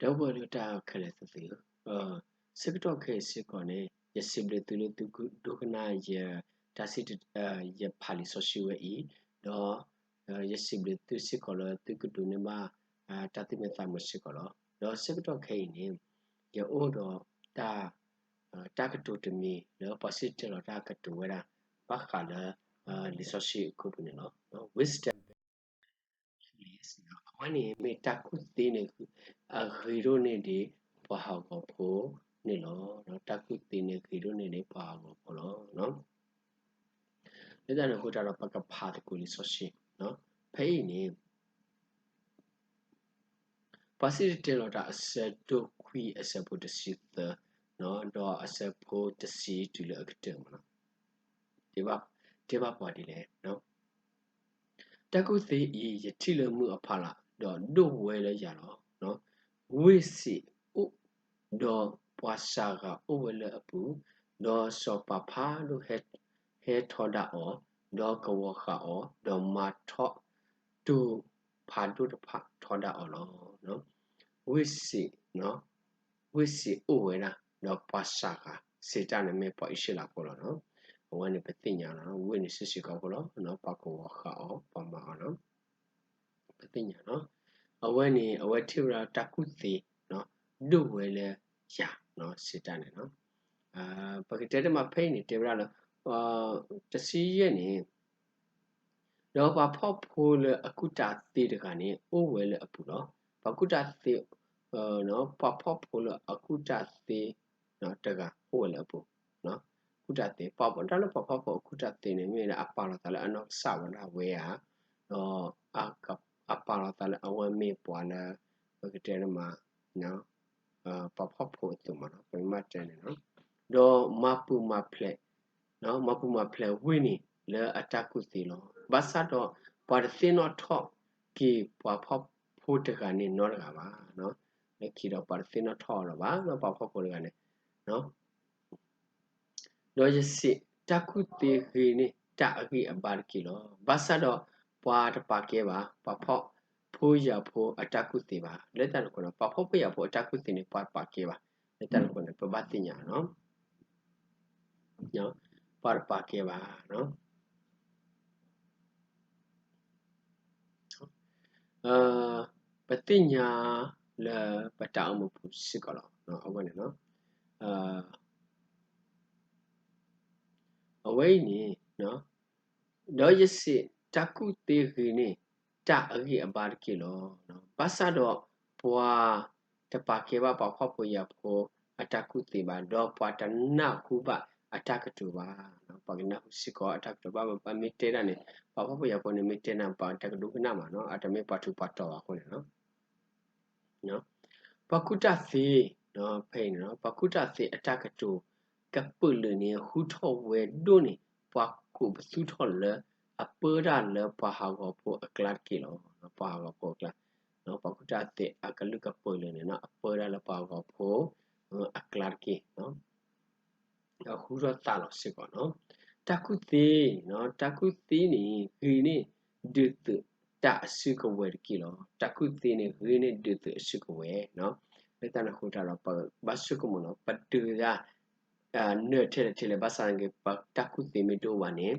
ဒီပုၢ်ဝဲၢ်လၢတၢ်ခဲလၢာ်သ့ၣ်ဧၢ, ဆၢကတီၢ်ခဲအံၤစ့ၢ်ကီးန့ၣ် ယစံးဘျုးသုလၢသုကဒိကနၣ်ယတၢ်စံး ယဖးလံာ်စီဆှံဝဲအံၤ, ဒီး ယစံးဘျုးသုစ့ၢ်ကီးလၢသုကဒိးန့ၢ်ဘၣ် တၢ်သူၣ်မံသးမုာ်စ့ၢ်ကီးလီၤ. ဒီးဆၢကတီၢ်ခဲအံၤန့ၣ် ယအိၣ်ဒီးတၢ် တၢ်ကတိၤတမံၤလၢပှၤစံၣ်တဲၤတဲလီၤတၢ်ကတိၤဝဲဒၣ် ဘၣ်ဃးလၢ လံာ်စီဆှံအခိၣ်ပူၤန့ၣ်လီၤ. Wisdom, အဝဲန့ၣ်မ့ၢ်တၢ်ကူၣ်သ့န့ၣ် အဂ့ၤဒိၣ်န့ၢ်ဒံးပှၤဟးဂီၤဖိန့ၣ်လီၤ. တၢ်ကူၣ်သ့န့ၣ်ဂ့ၤဒိၣ်န့ၢ်ဒံးပှၤဟးဂီၤဖိလီၤ. လၢတၢ်န့ၣ်အဃိတၢ်ဒီး ပကဖးသကိးလံာ်စီဆှံ ဖဲအံၤန့ၣ် ပှၤစံၣ်တဲၤတဲလီၤတၢ်အဆၢဒိၣ်ခွံအဆၢဖိတဆံသၢ ဒီးအဆၢဖိတဆံတုၤလၢအကတၢၢ်မးလီၤ. တဲဘၣ်ပှၤဒ်လဲၣ်. တၢ်ကူၣ်သ့အံၤ ယထံၣ်လၢမုၢ်အဖီလာ် ဒီးဒိၣ်ဝဲလၢယၤလီၤ. ဝ့ၢ်စ့းအိၣ်, ဒီးပှၤစှၤဂၤအိၣ်ဝဲလၢအပူၤ, ဒီးစီၤပၤဖးဒိၣ်ဟဲထီဒါအီၤ, ဒီးကဝီၤဃာ်အီၤ, ဒီးမၤထီၣ်တိၤဖးဒိၣ်တဖၣ်ထီဒါအီၤလီၤ. ဝ့ၢ်စ့း, ဝ့ၢ်စ့းအိၣ်ဝဲဒၣ် ဒီးပှၤစှၤဂၤ, စ့းတၢ်န့ၣ်မ့ၢ်ပှၤအံၣ်စရ့လးဖိလီၤ. အဝဲန့ၣ်ပသ့ၣ်ညါလီၤ. ဝ့ၢ်န့ၣ်စ့ၢ်စ့ၢ်ကီးဖိလီၤ. ပှၤကဝီၤဃာ်အီၤ, ပှၤမၤအီၤလီၤ. ပသ့ၣ်ညါလီၤ. အဝဲန့ၣ် အဝဲထံၣ်ဝဲဒၣ်တၢ်ကူၣ်သ့ ဒိၣ်ဝဲလၢယၤ စ့းတၢ်န့ၣ်လီၤ. ပကတဲတမံၤဖဲအံၤန့ၣ် တဲဝဲဒၣ်လၢ တဆံယဲၢ်န့ၣ် ဒီးပှၤဖှီၣ်ဖိလၢအကူၣ်တၢ်သ့တဂၤန့ၣ် အိၣ်ဝဲလၢအပူၤလီၤ. ပှၤကူၣ်တၢ်သ့, ပှၤဖှီၣ်ဖိလၢအကူၣ်တၢ်သ့ တဂၤအိၣ်ဝဲလၢအပူၤ, ကူၣ်တၢ်သ့, ပှၤတၢ်လၢပှၤဖှီၣ်ဖိအကူၣ်တၢ်သ့န့ၣ် မ့ၢ်ဒၣ်အပာ်လီၤသးလၢအနီၢ်ကစၢ်ဝဲဒၣ်ဝဲဧါ, ဒီး အပာ်လီၤသးလၢအဝဲမ့ၢ်ပှၤလၢ ပကတဲတမံၤ ပှၤဖှီၣ်ဖိအသိးမးလီၤ, ပမ့ၢ်တဲန့ၣ်လီၤ. ဒီးမၤပူၤမၤဖျဲး, မၤပူၤမၤဖျဲးဝ့ၢ်န့ၣ်လၢအတၢ်ကူၣ်သ့လီၤ. ဘၣ်ဆၣ်ဒီး ပှၤတသ့ၣ်နီၣ်ထီၣ်က့ၤပှၤဖှီၣ်ဖိတဂၤန့ၣ်နီတဂၤဘၣ်. လၢခံဒီးပှၤတသ့ၣ်နီၣ်ထီၣ်အီၤလၢၤဘၣ် ပှၤဖှီၣ်ဖိတဂၤန့ၣ် ဒီးယစံး, တၢ်ကူၣ်သ့ဂ့ၤန့ၢ်တၢ်အဂံၢ်အဘါတက့ၢ်လီၤ. ဘၣ်ဆၣ်ဒီးပှၤတပာ်ကဲဘၣ် ပှၤဖှီၣ်ဖိယာ်ဖိအတၢ်ကူၣ်သ့ဘၣ်. လၢတၢ်န့ၣ်အဃိဒီး ပှၤဖှီၣ်ဖိယာ်ဖိအတၢ်ကူၣ်သ့န့ၣ် ပှၤတပာ်ကဲဘၣ်. လၢတၢ်န့ၣ်အဃိန့ၣ် ပဘၣ်သ့ၣ်ညါလီၤ. ပှၤတပာ်ကဲဘၣ်. ပသ့ၣ်ညါလၢပတၢ်အိၣ်မူပူၤစ့ၢ်ကီးလီၤ. အဝဲန့ၣ်လီၤ. အဝဲအံၤန့ၣ် ဒီးယစံး, တၢ်ကူၣ်သ့ဂ့ၤန့ၢ်တၢ်အဂံၢ်အဘါတက့ၢ်လီၤ. ဘၣ်ဆၣ်ဒီးပှၤတပာ်ကဲဘၣ်ပှၤဖှီၣ်ဖိယာ်ဖိအတၢ်ကူၣ်သ့ဘၣ်, ဒီးပှၤတနၢ်ဟူဘၣ်အတၢ်ကတိၤဘၣ်. ပှၤကနၢ်ဟူစ့ၢ်ကီးအတၢ်ကတိၤဘၣ်, ပမ့ၢ်တဲဒၣ်န့ၣ် ပှၤဖှီၣ်ဖိယာ်ဖိန့ၣ် မ့ၢ်တဲနၤ ပှၤတကဒိကနၣ်မးနီၤ, အတမ့ၢ်ပှၤထူးပှၤတီၤဘၣ်အဃိန့ၣ်လီၤ. ပှၤကူၣ်တၢ်သ့, ဖဲအံၤန့ၣ် ပှၤကူၣ်တၢ်သ့အတၢ်ကတိၤကပုာ်လုာ်န့ၣ် ဟူထီၣ်ဝဲဒိၣ်န့ၢ် ပှၤကိးပသူထီၣ်လၢအပၢတၢ်လၢပှၤဟးဂီၤဖိအကျါတက့ၢ်လီၤ. ပှၤဟးဂီၤဖိအကျါ, ပှၤကူၣ်တၢ်သ့အကလုၢ်ကပုာ်လုာ်န့ၣ် အပၢတၢ်လၢပှၤဟးဂီၤဖိအကျါတက့ၢ် အဟူထီၣ်သါလီၤစ့ၢ်ကီးနီၤ. တၢ်ကူၣ်သ့, တၢ်ကူၣ်သ့န့ၣ် ဂ့ၤန့ၢ်ဒုးသုးတၢ်အစုကဝဲၤတက့ၢ်လီၤ. တၢ်ကူၣ်သ့န့ၣ် ဂ့ၤန့ၢ်ဒုးသုးအစုကဝဲၤ. လၢတၢ်န့ၣ်အဃိတၢ်ဒီး ပဘၣ်ဆိကမိၣ်နီၤ, ပဒုးတၢ် နၢၤထဲလဲၣ်ထဲလဲၣ် ဘၣ်ဆၣ်သနာ်က့ ပတၢ်ကူၣ်သ့မ့ၢ်တအိၣ်ဘၣ်န့ၣ်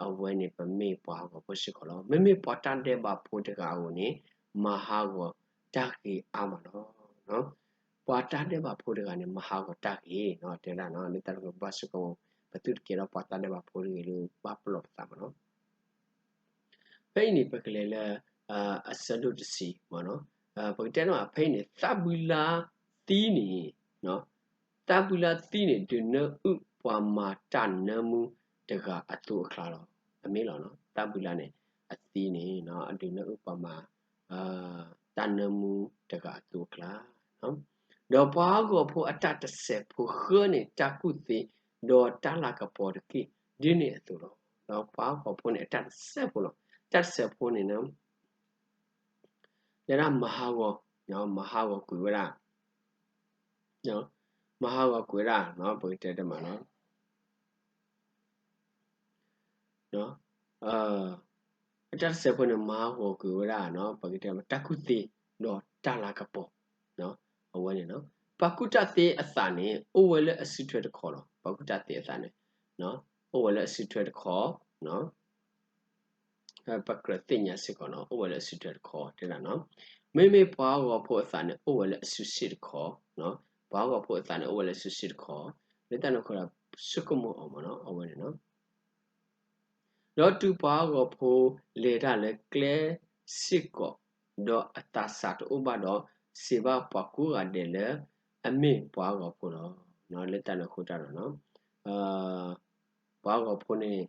အဝဲန့ၣ်ပမ့ၢ်ပှၤဟးဂီၤဖိစ့ၢ်ကီးလီၤ. မ့မ့ၢ်ပှၤတၢ်ဒဲးဘးဖိတဂၤဧိၤန့ၣ် မၤဟးဂီၤတၢ်ဂ့ၤအါမးလီၤ. ပှၤတၢ်ဒဲးဘးဖိတဂၤန့ၣ် မၤဟးဂီၤတၢ်ဂ့ၤနီၤ, တဲဒၣ်နီၤ, လၢတၢ်န့ၣ်အဃိ ပဘၣ်ဆိကမိၣ် ပသုတကဲထီၣ်ပှၤတၢ်ဒဲးဘးဖိတဂၤလၢဘၣ်ပလီၢ်ပသးမးနီၤ. ဖဲအံၤန့ၣ် ပကလဲၤလၢ အဆၢဒိၣ်တဆံမးနီၤ, ပကတဲနီၤ ဖဲအံၤန့ၣ် သးဘုလါသံန့ၣ် သးဘုလါသံန့ၣ် ဒုးနၢအုၣ်ပှၤမၤတၢ်နၢမူတဂၤအသိအကျါလီၤ. အမ့ၢ်လီၤနီၤ, သးဘုလါန့ၣ် အသံန့ၣ် အဒုးနၢအုၣ်ပှၤမၤ တၢ်နၢမူတဂၤအသိအကျါ ဒီးပှၤဟးဂီၤဖိအတၢ်တစဲးဖိဃၢန့ၣ် တၢ်ကူၣ်သ့ ဒီးတၢ်လၤကပီၤတက့ၢ် ဒ်န့ၣ်အသိးလီၤ. ဒီးပှၤဟးဂီၤဖိန့ၣ် အတၢ်တစဲးဖိလီၤ. တၢ်တစဲးဖိန့ၣ် တဲဒၣ်မၤဟးဂီၤ, မၤဟးဂီၤကွံာ်ဝဲဒၣ်, မၤဟးဂီၤကွံာ်ဝဲဒၣ် ပကတဲတမးနီၤ, အတၢ်တစဲးဖိန့ၣ် မၤဟးဂီၤကွံာ်ဝဲဒၣ် ပကတဲတၢ်ကူၣ်သ့ ဒီးတၢ်လၤကပီၤ, ပှၤကူၣ်တၢ်သ့အသးန့ၣ် အိၣ်ဝဲလၢအစုထွဲတခီလီၤ. ပှၤကူၣ်တၢ်သ့အသးန့ၣ် အိၣ်ဝဲလၢအစုထွဲတခီ ပကြၢးသ့ၣ်ညါစ့ၢ်ကီးနီၤ အိၣ်ဝဲလၢအစုထွဲတခီ တဲဒၣ်နီၤ. မ့မ့ၢ်ပှၤဂီၤဖိအသးန့ၣ် အိၣ်ဝဲလၢအစုစ့ၣ်တခီ, ပှၤဂီၤဖိအသးန့ၣ် အိၣ်ဝဲလၢအစုစ့ၣ်တခီ, လၢတၢ်န့ၣ်အဃိဒီး ဆိကမိၣ်အီၤမ့ၢ်နီၤ အဝဲန့ၣ်နီၤ. ဒီးတုၤပှၤဂီၤဖိလဲၤတၢ်လၢကျဲစ့ၢ်ကီး, ဒီးအသးစၢ်တအိၣ်ဘၣ်ဒီး, စံးဘၣ်ပှၤကူၣ်ဂၤဒဲးလၢ အမ့ၢ်ပှၤဂီၤဖိလီၤ. လၢတၢ်န့ၣ်အဃိတၢ်ဒီးနီၤ ပှၤဂီၤဖိန့ၣ်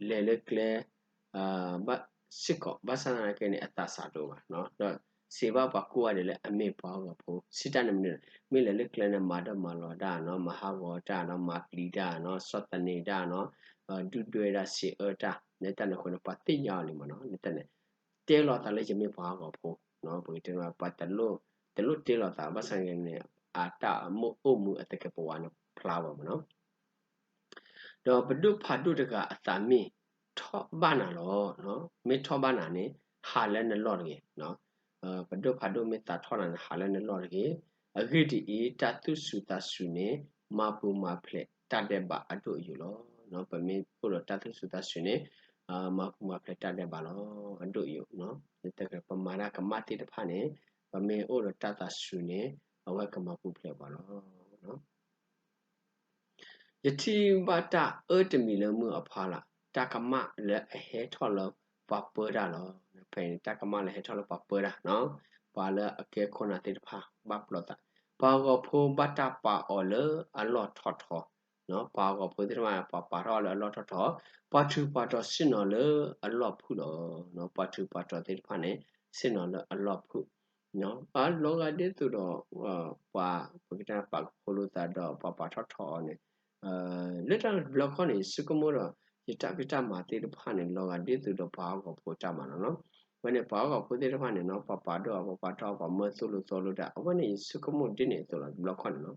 လဲၤလၢကျဲ စ့ၢ်ကီး ဘၣ်ဆၣ်သနာ်က့န့ၣ် အသးစၢ်တအိၣ်ဘၣ်, ဒီးစံးဘၣ်ပှၤကူၣ်ဂၤဒဲးလၢအမ့ၢ်ပှၤဂီၤဖိ, စံးတၢ်န့ၣ်မနုၤလဲၣ်, မ့ၢ်လဲၤလၢကျဲန့ၣ် မၤဒၢၣ်မၤလီၤတၢ်နီၤ, မၤဟးဂီၤတၢ်နီၤ, မၤပျံၤတၢ်နီၤ, ဆီၣ်သနံးတၢ်နီၤ, ဒုၣ်ဒွဲၣ်တၢ် စံးအၢတၢ်, လၢတၢ်န့ၣ်အဃိန့ၣ် ပှၤသ့ၣ်ညါအီၤလံမ့ၢ်နီၤ, လၢတၢ်န့ၣ် တဲလီၤသးလၢယမ့ၢ်ပှၤဂီၤဖိ, ပကတဲမ့ၢ် ပှၤတလိၣ် တလိၣ်တဲလီၤသး ဘၣ်ဆၣ်န့ၣ် အတၢ်အမိၣ်အိၣ်မူအသကဲးပဝးန့ၣ်ဖျါဝဲမ့ၢ်နီၤ. ဒီးပဒိၣ်ဖးဒိၣ်တဂၤအသးမ့ၢ်ထီၣ်ဘၣ်နၤလီၤ, မ့ၢ်ထီၣ်ဘၣ်နၤန့ၣ် ဟးလၢနလီၢ်တဂ့ၤ, ပဒိၣ်ဖးဒိၣ်မ့ၢ်သးထီၣ်နၤန့ၣ် ဟးလၢနလီၢ်တဂ့ၤ. အဂ့ၢ်ဒ်အံၤ, တၢ်သူၣ်စူၤသးစူၤန့ၣ် မၤပူၤမၤဖျဲးတၢ်ဒဲးဘးအဒိၣ်အယိာ်လီၤ. ပမ့ၢ်အိၣ်ဒီးတၢ်သူၣ်စူၤသးစူၤန့ၣ် မၤပူၤမၤဖျဲးတၢ်ဒဲးဘးလီၤ အဒိၣ်အယိာ်, ပမၤတၢ်ကမၣ်သ့ၣ်တဖၣ်န့ၣ် ပမ့ၢ်အိၣ်ဒီးတၢ်သးစူၤန့ၣ် အဝဲကမၤပူၤဖျဲးပှၤလီၤ. ယထံၣ်ဘၣ်တၢ်အၢတမံၤလၢမုၢ်အဖီလာ်, တၢ်ကမၣ်လၢအဟဲထီၣ်လၢပှၤပၢတၢ်လီၤ. ဖဲန့ၣ် တၢ်ကမၣ်လၢဟဲထီၣ်လၢပှၤပၢတၢ်, ပှၤလၢအကဲခိၣ်နၢ်သ့ၣ်တဖၣ် ဘၣ်ပျီသး, ပှၤဂီၤဖိဘၣ်တၢ်ပာ်အီၤလၢအလီၢ်ထီၣ်ထီ, ပှၤဂီၤဖိသ့ၣ်တဖၣ် ပှၤပာ်ထီၣ်အီၤလၢအလီၢ်ထီၣ်ထီ, ပှၤထုးပှၤတီၤဆ့ၣ်နီၤလၢအလီၢ်ဖုၣ်လီၤ. ပှၤထုးပှၤတီၤသ့ၣ်တဖၣ်န့ၣ် ဆ့ၣ်နီၤလၢအလီၢ်ဖုၣ် လီၤဂာ်ဒ်သိးဒီး ပှၤ ပကတဲပာ်ကဖိလိာ်သးဒီး ပှၤပာ်ထီၣ်ထီအီၤန့ၣ် လၢတၢ်တဘျီခီန့ၣ် ယဆိကမိၣ်ဒီး ယတၢ်ဖံးတၢ်မၤသ့ၣ်တဖၣ်န့ၣ် လီၤဂာ်ဒ်သိးဒီးပှၤဂီၤဖိတၢ်မၤလီၤနီၤ. အဝဲန့ၣ် ပှၤဂီၤဖိသ့ၣ်တဖၣ်န့ၣ်နီၤ ပှၤပာ်ဒိၣ်အီၤ ပှၤပာ်ထီၣ်အီၤ ပှၤမၢသိလိာ်သီလိာ်တၢ် အဝဲန့ၣ် ယဆိကမိၣ်ဒ်န့ၣ်အသိးလီၤ တဘျီခီန့ၣ်နီၤ.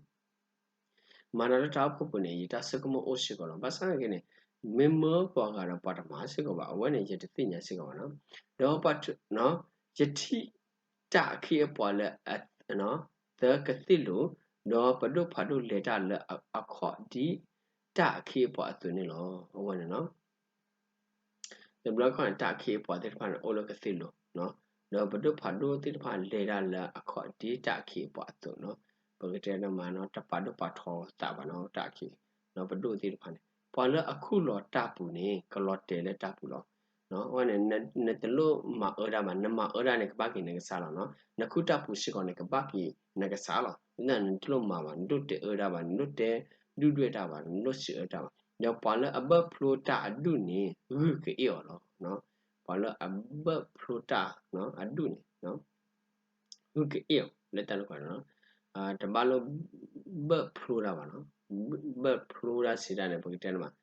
မၤနၤလၢတၢ်အိၣ်ဖှိၣ်ပူၤန့ၣ် ယတၢ်ဆိကမိၣ်အိၣ်စ့ၢ်ကီးလီၤ. ဘၣ်ဆၣ်သနာ်က့န့ၣ် မ့ၢ်မၢပှၤဂၤဒီးပှၤတမၤစ့ၢ်ကီးဘၣ်. အဝဲန့ၣ် ယတသ့ၣ်ညါစ့ၢ်ကီးဘၣ်နီၤ. ဒီး ယထံၣ်တၢ်အခ့အပှၤလၢ သၢကသ့ၣ်လိၤ, ဒီးပဒိၣ်ဖးဒိၣ်လဲၤတၢ်လၢအခီၣ်ဒ်တၢ်အခ့အပှၤအသိးန့ၣ်လီၤ. အဝဲန့ၣ်နီၤ တဘျီခီန့ၣ် တၢ်အခ့အပှၤသ့ၣ်တဖၣ်န့ၣ် အိၣ်လၢကသ့ၣ်လိၤ, ဒီးပဒိၣ်ဖးဒိၣ်သ့ၣ်တဖၣ်လဲၤတၢ်လၢအခီၣ်ဒ်တၢ်အခ့အပှၤအသိးနီၤ. ပကတဲန့ၣ်မးနီၤ တပာ်ဒိၣ်ပာ်ထီသးဘၣ်နီၤ တၢ်အခ့, ပဒိၣ်သ့ၣ်တဖၣ်န့ၣ် ပှၤလၢအခုၣ်လီၤတၢ်ပူၤန့ၣ် ကလီၤတဲာ်လၢတၢ်ပူၤလီၤ. အဝဲန့ၣ် နတလိၣ်မၤအၢတၢ်ဘၣ်, နမၤအၢတၢ်န့ၣ် ကဘၣ်က့ၤနကစၢ်လီၤနီၤ. နခုၣ်တၢ်ပူၤစ့ၢ်ကီးန့ၣ် ကဘၣ်က့ၤနကစၢ်လီၤ. နတလိၣ်မၤဘၣ်, နတလိၣ်တဲအၢတၢ်ဘၣ်, နတလိၣ်တဲဒုၣ်ဒွဲၣ်တၢ်ဘၣ်, နတလိၣ်စံးအၢတၢ်ဘၣ်. ဒီးပှၤလၢအဘၢၣ်ဖျိတၢ်အဒူၣ်န့ၣ် ဂုာ်ကအ့ၣ်အီၤလီၤ. ပှၤလၢအဘၢၣ်ဖျိတၢ်အဒူၣ်န့ၣ် ဂုာ်ကအ့ၣ်အီၤ လၢတၢ်န့ၣ်အဃိန့ၣ် တဘၣ်လၢ ဘၢၣ်ဖျိတၢ်ဘၣ်နီၤ. ဘၢၣ်ဖျိတၢ်စံးတၢ်န့ၣ် ပကတဲန့ၣ်မး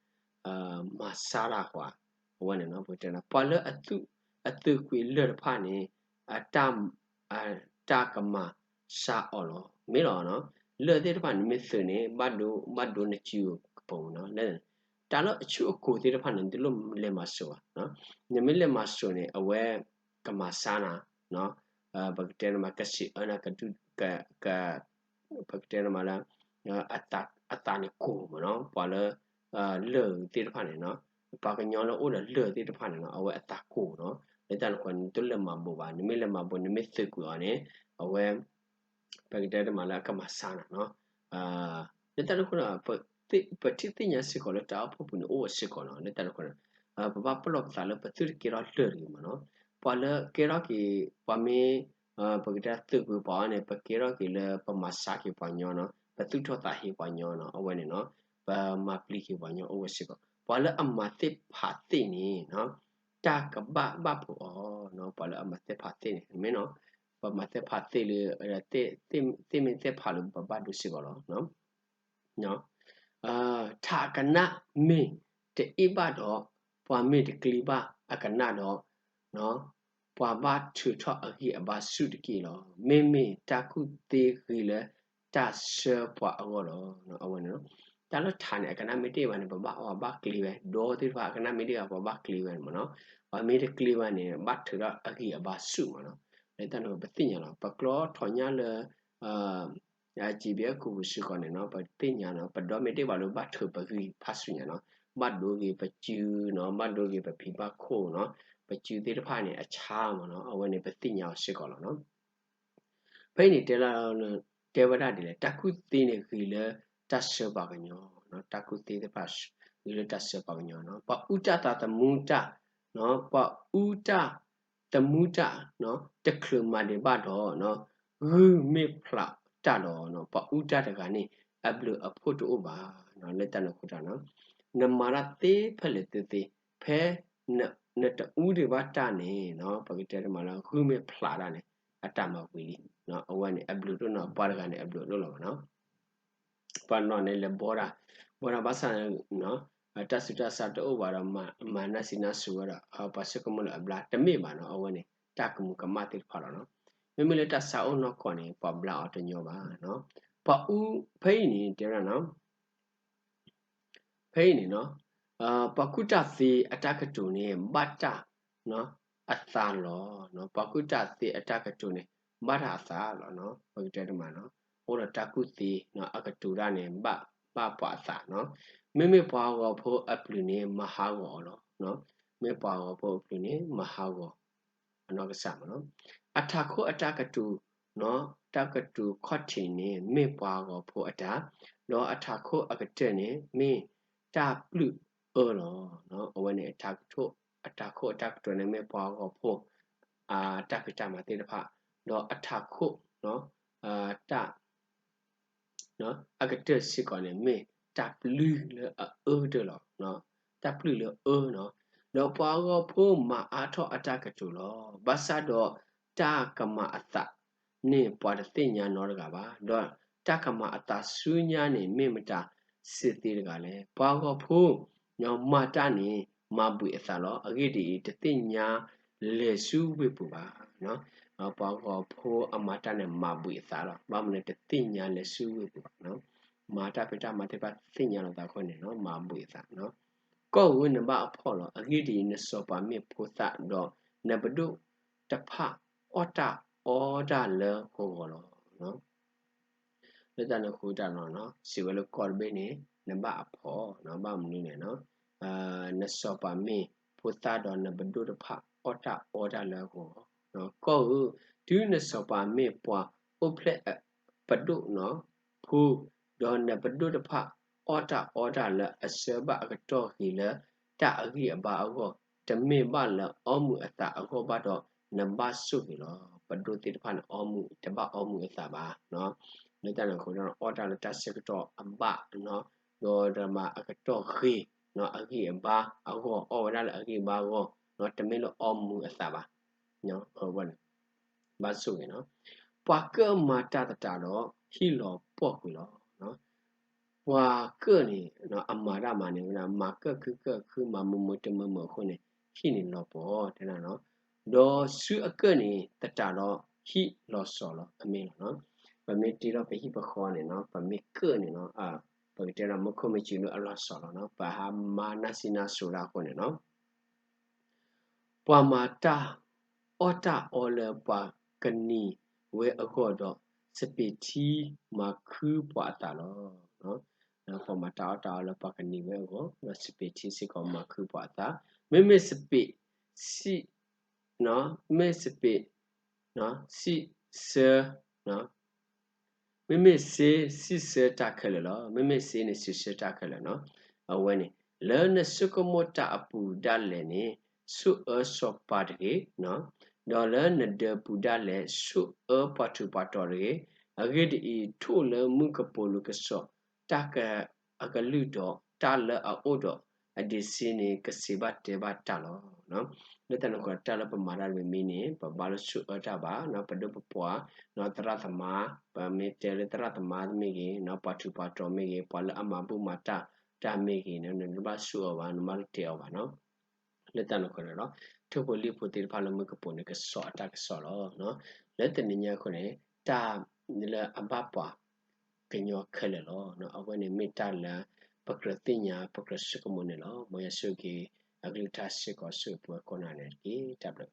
မၤဆါတၢ်ဃီ, အဝဲန့ၣ်နီၤ ပကတဲန့ၣ် ပှၤလၢအသုးကွံာ်လၢၢ်တဖၣ်န့ၣ် တၢ်ကမၤဆါအီၤလီၤ. မ့ၢ်လီၤနီၤ, လၢၢ်သ့ၣ်တဖၣ်န့ၣ် မ့ၢ်သုးန့ၣ် ဘၣ်ဒိ ဘၣ်ဒိနစုကပိာ်နီၤ. တၢ်လၢအဆူၣ်အကိၤသ့ၣ်တဖၣ်န့ၣ် နတလိၣ်လဲၤမၤစိာ်ဘၣ်. နမ့ၢ်လဲၤမၤစိာ်န့ၣ် အဝဲကမၤဆါနၤ, ပကတဲန့ၣ်မး ကစံးအၢနၤ ကဒုၣ် ပကတဲန့ၣ်မးလၢ အသးန့ၣ်ကိၢ်မးနီၤ. ပှၤလၢ လၢၢ်သ့ၣ်တဖၣ်န့ၣ်နီၤ, ပှၤကညီလၢအိၣ်ဒီးလၢၢ်သ့ၣ်တဖၣ်န့ၣ်နီၤ အဝဲအသးကိၢ်နီၤ. လၢတၢ်န့ၣ်အဃိ နတလိၣ်လဲၤမၤဘိးဘၣ်. နမ့ၢ်လဲၤမၤဘိး နမ့ၢ်သုးကွံာ်အီၤန့ၣ် အဝဲ ပကတဲတမးလၢအကမၤဆါနၤနီၤ. လၢတၢ်န့ၣ်အဃိ ပထံၣ်သ့ၣ်ညါစ့ၢ်ကီးလၢတၢ်အိၣ်ဖှိၣ်ပူၤန့ၣ် အိၣ်ဝဲစ့ၢ်ကီးနီၤ. လၢတၢ်န့ၣ်အဃိ ပဘၣ်ပလီၢ်ပသးလၢပသုတကဲထီၣ်လၢၢ်တဂ့ၤမးနီၤ. ပှၤလၢကဲထီၣ်က့ၤ ပှၤမ့ၢ် ပကတဲသုးကွံာ်ပှၤအီၤန့ၣ် ပကဲထီၣ်က့ၤလၢပမၤဆါက့ၤပှၤညီနီၤ, ပသူၣ်ထီၣ်သးဟ့ပှၤညီနီၤ, အဝဲန့ၣ်နီၤ ပမၤပျံၤက့ၤပှၤညီအိၣ်ဝဲစ့ၢ်ကီး. ပှၤလၢအမၤသ့ၣ်ဖးသ့ၣ်န့ၣ် တၢ်ကဘၣ်ဘၣ်ဖှိၣ်အီၤနီၤ. ပှၤလၢအမၤသ့ၣ်ဖးသ့ၣ်န့ၣ် မ့ၢ်နီၤ ပမၤသ့ၣ်ဖးသ့ၣ်လၢ သ့ၣ်မ့ၢ်သ့ၣ်ဖးလၢပဘၣ်ဒိစ့ၢ်ကီးလီၤ. ထးအကနၣ်မ့ၢ်တအ့ၣ်ဘၣ်ဒီး ပှၤမ့ၢ်တကျ့ဘၣ်အကနၣ်ဒီး ပှၤဘၣ်ထုးထီၣ်အဂံၢ်အဘါဆူၣ်တက့ၢ်လီၤ. မ့မ့ၢ်တၢ်ကူၣ်သ့ဂ့ၤလၢတၢ်ဆှၢပှၤအဂီၢ်လီၤ. အဝဲန့ၣ် တၢ်လၢထးန့ၣ် အကနၣ်မ့ၢ်တအ့ၣ်ဘၣ်န့ၣ် ပဘၣ်အီၣ်ဘၣ်ကျ့ဝဲ, ဒီးသ့ၣ်တဖၣ်အကနၣ်မ့ၢ်တအ့ၣ်ဘၣ် ပဘၣ်ကျ့ဝဲန့ၣ်မးနီၤ. ပှၤမ့ၢ်တကျ့ဘၣ်န့ၣ် ဘၣ်ထုးထီၣ်အဂံၢ်အဘါဆူၣ်မးနီၤ. လၢတၢ်န့ၣ်ပသ့ၣ်ညါလီၤ. ပကျီထီၣ်ညါလၢ အစံးဘၣ် ကီၢ်ပူၤစ့ၢ်ကီးန့ၣ်နီၤ ပသ့ၣ်ညါနီၤ ပဒီမ့ၢ်တ့ၢ်ဘၣ်လၢဘၣ်ထုးပဂံၢ်ဖးဆူညါနီၤ ဘၣ်ဒိဂ့ၤပစုနီၤ ဘၣ်ဒိဂ့ၤပဖံးဘၣ်ခိၣ်နီၤ ပစုသ့ၣ်တဖၣ်န့ၣ် အဆါမးနီၤ အဝဲန့ၣ် ပသ့ၣ်ညါအီၤစ့ၢ်ကီးလီၤနီၤ ဖဲအံၤန့ၣ် တဲလၢ တဲဝဲဒၣ်ဒ်လဲၣ် တၢ်ကူၣ်သ့န့ၣ်ဂ့ၤလၢတၢ်ဆှၢပှၤကညီ, တၢ်ကူၣ်သ့သ့ၣ်တဖၣ်ဂ့ၤလၢတၢ်ဆှၢပှၤကညီနီၤ ပှၤအူတၢ်သးသမူတၢ်, ပှၤအူတၢ်သမူတၢ်, တချုးမၤဒံးဘၣ်ဒီး ဂုၢ်မ့ၢ်ဖျးတၢ်ဒီး ပှၤအူတၢ်တဂၤန့ၣ် အဘျုးအဖှိၣ်တအိၣ်ဘၣ်, လၢတၢ်န့ၣ်အဃိတၢ်နီၤ နမၤတၢ်သ့ဖဲလဲၣ်သ့သ့, ဖဲ နတအူဒံးဘၣ်တၢ်န့ၣ် ပကတဲတမးလၢဂုၢ်မ့ၢ်ဖျးတၢ်န့ၣ် အတၢ်မၤဝံၤလံ, အဝဲန့ၣ် အဘျုးတအိၣ်နီၤ ပှၤတဂၤန့ၣ် အဘျုးတအိၣ်လီၤဘၣ်နီၤ ပှၤနီၢ်န့ၣ်လဲၤဘီတၢ်, ဘီတၢ်ဘၣ်ဆၣ် တၢ်ဆူးတၢ်ဆါတအိၣ်ဘၣ်ဒီး မၤနၢ်စံးနၢ်စိၤဝဲဒီး ပှၤဆိကမိၣ်လၢအဘျါ တမ့ၢ်ဘၣ်နီၤ အဝဲန့ၣ် တၢ်ကမူးကမၣ်သ့ၣ်တဖၣ်လီၤနီၤ, မ့မ့ၢ်လၢတၢ်ဆါအိၣ်နီၢ်ကီၢ်န့ၣ် ပှၤဘျါအီၤတညီဘၣ်, ပှၤအူ ဖဲအံၤန့ၣ် တဲဝဲဒၣ်နီၤ ဖဲအံၤန့ၣ်နီၤ ပှၤကူၣ်တၢ်သ့အတၢ်ကတိၤန့ၣ် ဘၣ်တၢ်အသးလီၤ, ပှၤကူၣ်တၢ်သ့အတၢ်ကတိၤန့ၣ် ဘၣ်တၢ်အသးလီၤ, ပကတဲတမးနီၤ အိၣ်ဒီးတၢ်ကူၣ်သ့ အကတိၤတၢ်န့ၣ် ဘၣ်ပှၤအသးနီၤ, မ့မ့ၢ်ပှၤဟးဂီၤဖိအပျုၤန့ၣ် မၤဟးဂီၤအီၤလီၤ, မ့ၢ်ပှၤဟးဂီၤဖိအပျုၤန့ၣ် မၤဟးဂီၤ အနီၢ်ကစၢ်မးနီၤ, အထးခိၣ်အတၢ်ကတိၤ တၢ်ကတိၤခီၣ်ထံးန့ၣ် မ့ၢ်ပှၤဟးဂီၤဖိအတၢ်, ဒီးအထးခိၣ်အကတၢၢ်န့ၣ် မ့ၢ်တၢ်ပျုၢ်အၢလီၤ, အဝဲန့ၣ် အထးခိၣ်အတၢ်ကတိၤန့ၣ် မ့ၢ်ပှၤဟးဂီၤဖိ အတၢ်ဖံးတၢ်မၤသ့ၣ်တဖၣ်, ဒီးအထးခိၣ် တၢ် အကတၢၢ်စ့ၢ်ကီးန့ၣ် မ့ၢ်တၢ်ပျုၢ်လၢအအၢတၢ်လီၤ, တၢ်ပျုၢ်လၢအၢနီၤ, ဒီးပှၤဟးဂီၤဖိမၤအါထီၣ်အတၢ်ကတိၤလီၤ, ဘၣ်ဆၣ်ဒီးတၢ်ကမၤအသးန့ၣ် ပှၤတသ့ၣ်ညါနီတဂၤဘၣ်, ဒီးတၢ်ကမၤအသးဆူညါန့ၣ် မ့ၢ်မတၤစ့ၢ်သ့တဂၤလဲၣ်, ပှၤဟးဂီၤဖိ မၤတၢ်န့ၣ် မၤဘှံးအသးလီၤ, အဂ့ၢ်ဒ်အံၤ တသ့ၣ်ညါလဲၤဆူဝ့ၢ်ပူၤဘၣ်, ပှၤဟးဂီၤဖိအမၤတၢ်န့ၣ် မၤဘှံးအသးလီၤ, ဘၣ်မနုၤလဲၣ် တသ့ၣ်ညါလဲၤဆူဝ့ၢ်ပူၤဘၣ်, မၤတၢ်ဖံးတၢ်မၤသ့ၣ်တဖၣ်တသ့ၣ်ညါလီၤသးအဃိန့ၣ် မၤဘှံးအသး, ကီၢ်ဧၢ နဘၣ်အဖှီၣ်လီၤ, အဂ့ၢ်ဒ်အံၤ နစီၤပၤမ့ၢ်ဖိသၣ်ဒီး နပဒိၣ်တဖၣ်အီၣ်တၢ်အီတၢ်လၢဂီၤဂီၤလီၤ လၢတၢ်န့ၣ်အဃိတၢ်နီၤ စံးဝဲလၢကီၢ်တဘ့ၣ်န့ၣ် နဘၣ်အဖှီၣ်နီၤ ဘၣ်မနုၤလဲၣ်နီၤ နစီၤပၤမ့ၢ်ဖိသၣ်ဒီးနပဒိၣ်တဖၣ်အီၣ်တၢ်အီတၢ်လၢအဂီၢ်, ကီၢ်ဧၢ, တုၤနစီၤပၤမ့ၢ်ပှၤအိၣ်ဖျဲၣ်ပဒိၣ်နီၤ ဖိ, ဒီးနပဒိၣ်တဖၣ်အီၣ်တၢ်အီတၢ်လၢအဆှၢဘၣ်အကတီၢ်ဂ့ၤလၢတၢ်အဂံၢ်အဘါအဂီၢ်, တမ့ၢ်ဘၣ်လၢအီမုာ်အသးအဂီၢ်ဘၣ်ဒီး နဘၣ်ဆိၣ်ဂ့ၤလီၤ. ပဒိၣ်သ့ၣ်တဖၣ်န့ၣ် အီမုာ် တဘၣ်အီမုာ်အသးဘၣ် လၢတၢ်န့ၣ်အဃိ အီၣ်တၢ်လၢတၢ်ဆၢကတီၢ်အဘၣ်, ဒီးတမၤအကတီၢ်ဂ့ၤ, အဂံၢ်အဘါအဂီၢ်, အီၣ်ဝဲဒၣ်လၢအဂံၢ်အဘါအဂီၢ်, တမ့ၢ်လၢအီမုာ်အသးဘၣ်. ဘၣ်ဆိၣ်ဂ့ၤနီၤ. ပှၤကၢၣ်မၤတၢ်သတးဒီး ဟံၣ်လီၤပှီၢ်ကွံာ်လီၤ. ပှၤကၢၣ်န့ၣ် အမၤတၢ်မၤန့ၣ် မၤကၢၣ်ခုကၢၣ်ခု မၤမုာ်မုာ်တမုာ်မုာ်အဃိန့ၣ် ဟံၣ်န့ၣ်လီၤပှီၢ် တဲဒၣ်နီၤ. ဒီးဆူအကၢၣ်န့ၣ်သတးဒီး ဟံၣ်လီၤစီၤလီၤ အမ့ၢ်လီၤနီၤ. ပမ့ၢ်တ့ထီၣ်ပဟံၣ်ပဃီန့ၣ်နီၤ ပမ့ၢ်ကၢၣ်န့ၣ်နီၤ ပကတဲဒီးမူခိၣ်မ့ၢ်စူၤလၢအလီၤစီၤလီၤနီၤ ပဟးမၤနၢ်စံနၢ်စိၤဒၣ်အဃိန့ၣ်နီၤ ပှၤမၤတၢ်အီၣ်တၢ်အီလၢပှၤကနံၤဝဲအဂီၢ်ဒီး စပံးထံမၤခုပှၤအသးလီၤ. ပှၤမၤတၢ်အီၣ်တၢ်အီလၢပှၤကနံၤဝဲအဂီၢ် ဒီးစပံးထံစ့ၢ်ကီးမၤခုပှၤအသး, မ့မ့ၢ်စပံး စံး မ့ၢ်စပံး စံးဆၢ မ့မ့ၢ်စ့ စံးဆၢတၢ်ခဲလၢာ်လီၤ. မ့မ့ၢ်စ့န့ၣ် စံးဆၢတၢ်ခဲလၢာ်နီၤ. အဝဲန့ၣ် လၢနဆိကမိၣ်တၢ်အပူၤဒၣ်လဲာ်န့ၣ် ဆိၣ်အၢစီၤပၤတဂ့ၤ, ဒီးလၢနဒၢးပူၤဒၣ်လဲာ် ဆိၣ်အၢပှၤထူးပှၤတီၤတဂ့ၤ. အဂ့ၢ်ဒ်အံၤ, ထိၣ်လၢမုၢ်ကပိာ်လိၤကစီၤ တၢ်က အကလုၢ်ဒီး တၢ်လၢအအိၣ်ဒီးအဒံးဆှံန့ၣ် ကစံးဘၣ်တဲဘၣ်တၢ်လီၤ. လၢတၢ်န့ၣ်အဃိ တၢ်လၢပမၤတၢ်တမံၤမံၤန့ၣ် ပဘၣ်လၢဆိၣ်အၢတၢ်ဘၣ်, ပဒိၣ်ပပှၢ် သရၣ်သမါ, ပမ့ၢ်တဲလၢသရၣ်သမါမ့ၢ်ဂ့ၤ, ပှၤထူးပှၤတီၤမ့ၢ်ဂ့ၤ, ပှၤလၢအမၤဘူၣ်မၤတၢ်တၢ်မ့ၢ်ဂ့ၤန့ၣ် နတဘၣ်ဆိၣ်အၢဘၣ်, နဘၣ်လၢတဲအီၤဘၣ်နီၤ. လၢတၢ်န့ၣ်အဃိဒီး ထိၣ်ဖိလံၣ်ဖိသ့ၣ်တဖၣ်လၢမုၢ်ကပိာ်န့ၣ် ကစီၤအတၢ်ကစီၣ်လီၤ. လၢတနံၤညါအဃိန့ၣ် တၢ်လၢအဘၣ်ပှၤကညီခဲလၢာ်လီၤ. အဝဲန့ၣ်မ့ၢ်တၢ်လၢ ပကြၢးသ့ၣ်ညါ ပကြၢးဆိကမိၣ်န့ၣ်လီၤ. မ်ယွၤဆိၣ်ဂ့ၤ အကလုၢ်ကထါစ့ၢ်ကီး ဆိၣ်ဂ့ၤပှၤကိးဂၤဒဲးန့ၣ်တက့ၢ်. တၢ်ဘျုး